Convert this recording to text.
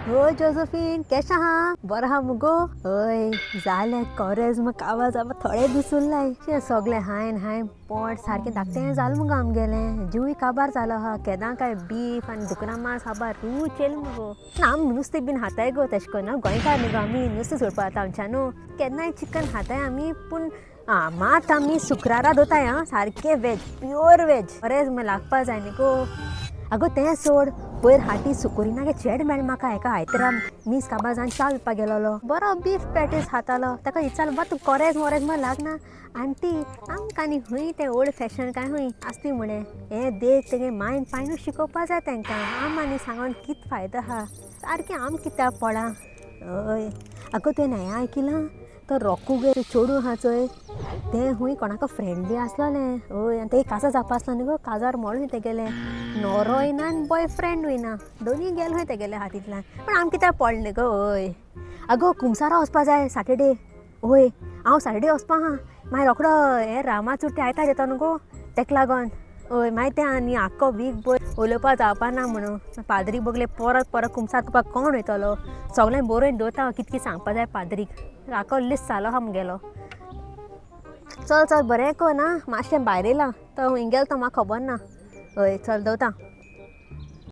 हय जोजफीन, केशें आहा? बरो आहा मुगो? हय जालें, कोरेज्म काबार जावपा थोडे दीस उरलाय. शें सोगलें हायन हायन पोट सारकें धाकटें जालें मुगो आमगेलें. जीवय काबार जालो आहा. केदां काय बीफ आनी दुकरा मांस खावपा रूच येयली मुगो. ना आमी नुस्तें बीन खाताय गो तेशें करून. गोंयकार न्हू गो आमी, नुस्तें सोडपा जाता आमच्यान न्हू. केन्नाय चिकन खाताय आमी, पूण आं मात आमी शुक्रारा दवरताय आं सारकें वेज, प्युअर वेज. कोरेज्म लागपा जाय न्ही गो. आगो तें सोड, पयर हाटी सुकुरीना गे चेड मेळ्ळें म्हाका. एका आयतरा मीस काबार जावन च्या पिवपाक गेलोलो, बरो बीफ पॅटीस खातालो. ताका विचारलें, बा तूं कोरेज मोरेज म्हण लागना? आंटी आमकां आनी खंय तें ओल्ड फॅशन काय खंय आसती म्हणे. हें देख, तेगे मायन पायनूच शिकोवपा जाय तेंकां. आम आनी सांगोन कित फायदो आहा? सारकें आम कित्याक पडा. हय आगो, तुवें हें आयकिलां? तो रोकू गे चेडूं आहा चोय, तें खूंय कोणाको फ्रेंड बी आसलोलें. हय, आनी तें काजार जावपा आसलो न्ही गो, काजार मोडलें तेगेलें. न्होवरोय ना आनी बॉय फ्रेंडूय ना, दोनूय गेले खंय तेगेले हातींतल्यान. पूण आम कित्याक पडलें न्ही गो. हय आगो, कुमसारा वचपा जाय सॅटर्डे. हय, हांव सॅटर्डे वचपा आहा. मागीर रोकडो हें रामा चुट्टी आयतार येता न्हू गो, तेका लागोन. हय, मागीर तें आनी आख्खो वीक भर उलोवपा जावपा ना म्हणून पाद्रीक बगले परत परत कुमसार करपाक कोण वयतलो? सगळें बरोवन दवरता, कित कितें सांगपा जाय पाद्रीक. आख्खो लिस्ट जालो आहा मुगेलो. चल चल, बरें कर ना, मातशें भायर येयलां. तो खंय गेलो तो म्हाका खबर ना. हय चल, दवरता.